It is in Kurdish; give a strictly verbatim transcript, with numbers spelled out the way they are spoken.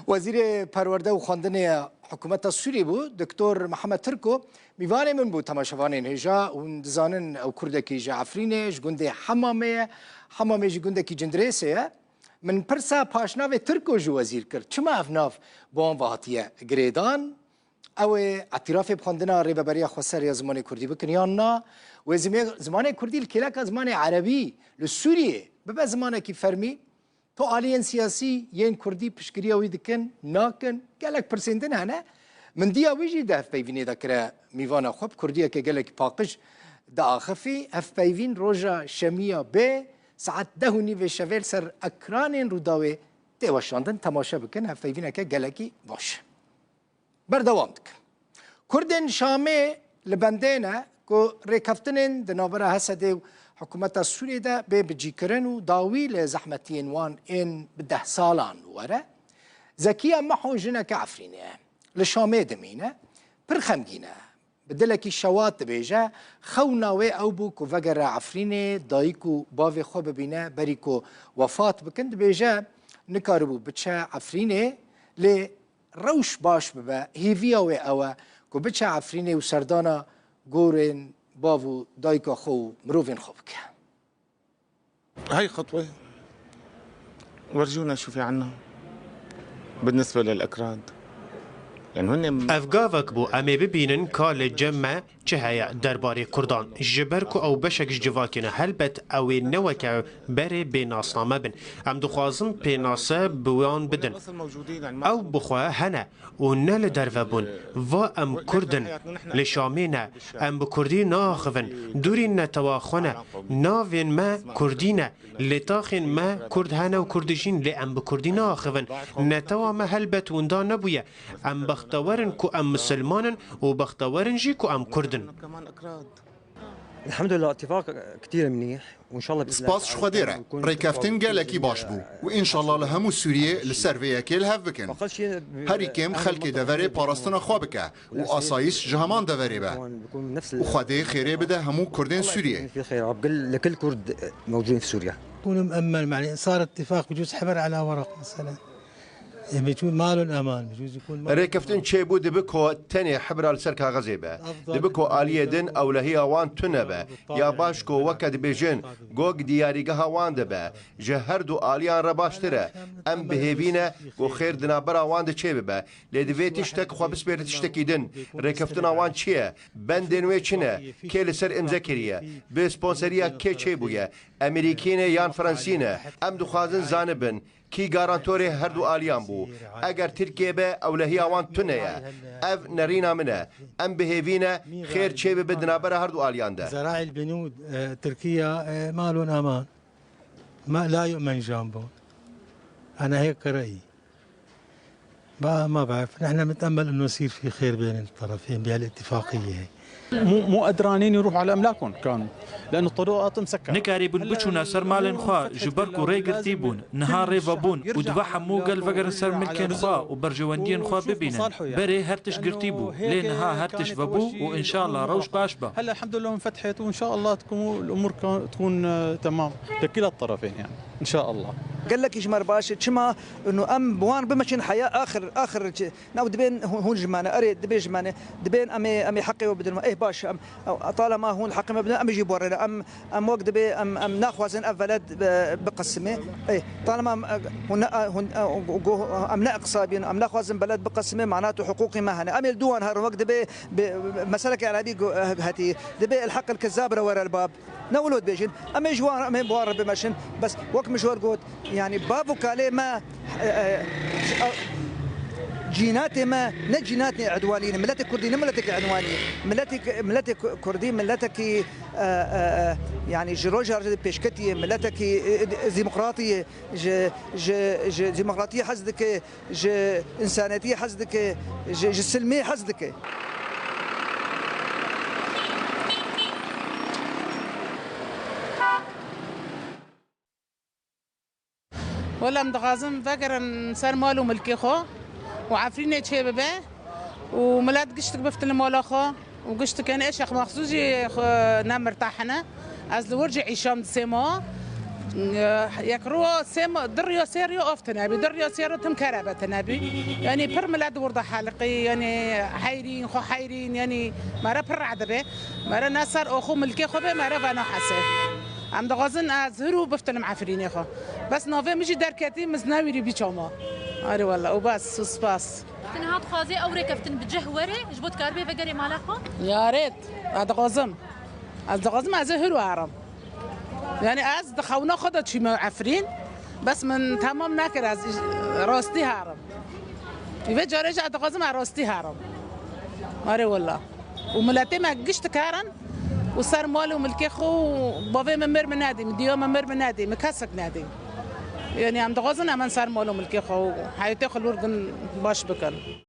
Wezîrê Perwerde û Xwendinê ya Hikûmeta Sûriyê bû, Doktor Mihemed Tirko, mîvanê min bû. Temaşevanên hêja, hûn dizanin ew Kurdekî ji Efrînê, ji gundê Hemamê ye. Hemamê jî gundekî Cindirêsê ye. Min pirsa paşnavê Tirko ji wezîr kir. Çima ev nav bi wan ve hatiye girêdan? Ew ê îtirafê bi xwendina Rêveberiya Xweser ya Zimanê Kurdî bikin yan na? Wê zimê-, zimanê Kurdî li kêleka zimanê erebî li Sûriyê bibe zimanekî fermî? Tu aliyên siyasî yên Kurdî piştgiriya wî dikin, nakin? Gelek pirsên din hene. Min diya wî jî di hevpeyvînê de kire mîvana xwe, bi Kurdiyeke gelekî paqij diaxifî. Hevpeyvîn roja şemiya bê saet deh û nîvê şevê li ser ekranên Rûdawê tê weşandin. Temaşe bikin, hevpeyvîneke gelekî baş. Berdewam dikin. Kurdên Şamê li bendê ne ku rêkeftinên di navbera H S D û hikûmeta Sûriyê de bê bicîkirin û dawî li zehmetiyên wan ên bi deh salan were. Zekiya Meho jineke Efrînê ye. Li Şamê dimîne. Pir xemgîn e. Bi dilekî şewat dibêje, xewna wê ew bû ku vegere Efrînê, dayik û bavê xwe bibîne, berî ku wefat bikin. Dibêje, nikaribû biçe Efrînê, lê rewş baş bibe. Hêviya wê ew e ku biçe Efrînê û serdana gorên bav û dayika xwe û mirovên xwe bike. هاي خطوة، ورجونا شو في عنا بالنسبة للأكراد. يعني هن Ev gavek bû, em ê bibînin ka li cem me çi heye derbarê Kurdan. Ji ber ku ew beşek ji civakê ne, helbet ew ê ne weke berê bê nasname bin. Em dixwazin pênase bi wan bidin. Ew bi xwe hene û ne li derve bûn. Va em Kurd in, li Şamê ne. Em bi Kurdî naaxivin. Dûrî netewa xwe ne. Navên me Kurdî ne. Li taxên me Kurd hene û Kurd dijîn, lê em bi Kurdî naaxivin. Netewa me helbet winda nebûye. Em bextewer in ku em misilman in û bextewer in jî ku em Kurd in. الحمد لله، اتفاق كتير منيح، وإن شاء الله بإذن الله Spas ji Xwedê re, rêkeftin gelekî baş bû û înşallah li hemû Sûriyê li ser vê yekê li hev bikin. Herî kêm xelkê deverê parastina xwe bike û asayîş ji heman deverê be. Û Xwedê xêrê bide hemû Kurdên Sûriyê. في خير يا رب، كل، لكل كرد موجودين في سوريا. يكون مأمن، يعني صار اتفاق بجوز حبر على ورق مثلًا. E, بجوز ما لهم أمان، بجوز يكون ما لهم Rêkeftin çêbû dibe ku tenê hibra li ser kaxezê be. Dibe ku aliyê din ewlehiya wan tune be. Ya baş ku weke dibêjin, gog diyarîgeha wan de be. Ji her du aliyan re baştir e. Em bi hêvî ne ku xêr di navbera wan de çêbibe. Lê divê tiştek xwe bispêre tiştekî din. Rêkeftina wan çi ye? Bendên wê çi ne? Kê li ser îmze kiriye? Bi sponseriya kê çêbûye? Emerîkî ne yan Fransî ne? Em dixwazin zanibin, kî garantorê her du aliyan bû? Eger Tirkiye be, ewlehiya wan tune ye. Ev nerîna min e. Em bi hêvî ne xêr çêbibe di navbera her du aliyan de. زراعي البنود، آه، تركيا، آه، ما لهم أمان. ما، لا يؤمن جنبهم. أنا هيك رأيي. ما، ما بعرف، نحن بنتأمل إنه يصير في خير بين الطرفين بهالاتفاقية هي. مو، مو قدرانين يروحوا على أملاكهم كانوا، لأنه الطرقات مسكرة. Nikarîbûn biçûne ser malên xwe, ji ber ku rê girtî bûn. Niha rê vebûn û dibe hemû gel vegerin ser milkên xwe û berjewendiyên xwe bibînin. Berê her tişt girtî bû, lê niha her tişt vebû û înşallah rewş baş be. هلا الحمد لله انفتحت، وإن شاء الله تكون الأمور ك-، تكون، آه، تمام لكلا الطرفين، يعني، إن شاء الله. Gelekî ji me re baş e. Çima? Û em bi wan bimeşin heya axir, axir çi-, nav dibên hûn, hûn ji me ne, erê, dibê ji me ne, dibên em ê, em ê heqê we bidin me. Ê, baş, em, talema hûn heqê me bidin, em jî borê ne. Em, em wek dibê, em, em naxwazin ev veled bi-, biqesime. Ê, talema em, hûn ne, hûn, go-, em ne iqsabîn, em naxwazin beled biqesime, manat û hiqûqî me hene. Em ê li dû wan herin, wek dibê, bi-, meseleke erebî go-, hetî, dibê el heq el kezzab re were el bab. Ne wilo dibêjin. Em ê ji wan, em ê bi wan re bimeşin. Bes wek min ji we got, yani bav û kalê me, e, e, cînatê me ne cînatê edwanî ne. Miletê Kurdî ne miletekî edwanî ye. Miletê, miletê Ku-, Kurdî miletekî, e, e, e, yani ji roja rê pêşketî ye. Miletekî, e, e, demokratî ye. Ji, ji, ji demokratiyê hez dike. Ji însanetiyê hez dike, ji, ji silmê hez dike. Wela em dixwazin vegerin ser mal û milkê xwe û Efrînê çêbibe û milet giştik biftin li mala xwe. û giştikên êşeq mexsûs jî xwe ne mirtah ne. Ez li wir jî îşam di sê meha. Yek riyo sê ma-, di riyo sê riyo of tine bî, di riyo sê riyo tim kerebe tine bî. Yanî pir milet di wir de heliqî, yanî heyrîn, xwe heyrîn, yanî me re pir reh dibe. Me re ne ser oxo milkê xwe be, me re vena hesê. Em dixwazin ez hir û biftinim Efrînê xwe. Bes navê min jî derketî, min newîrî bî çama. Arê wela, û bes, û spas. Tu niha dixwazî ew rêkeftin bi cih were, ji bo dikaribê vegerê mala xwe? Ya rêt, ez dixwazim. Ez dixwazim ez ê hir û herim. Yani ez di xewna xwe de çûme Efrîn, bes min temam nekir ez rastî herim. Vê carê jî ez dixwazim ez rastî herim. Arê wela. Û miletê me giş dikerin û ser mal û milkê xwe û bavê min mir min nedî, min diya min mir min nedî, min kesek nedî. Yani em dixwazin em ser mal û milkê xwe û heyetê xwe li wir din baş bikin.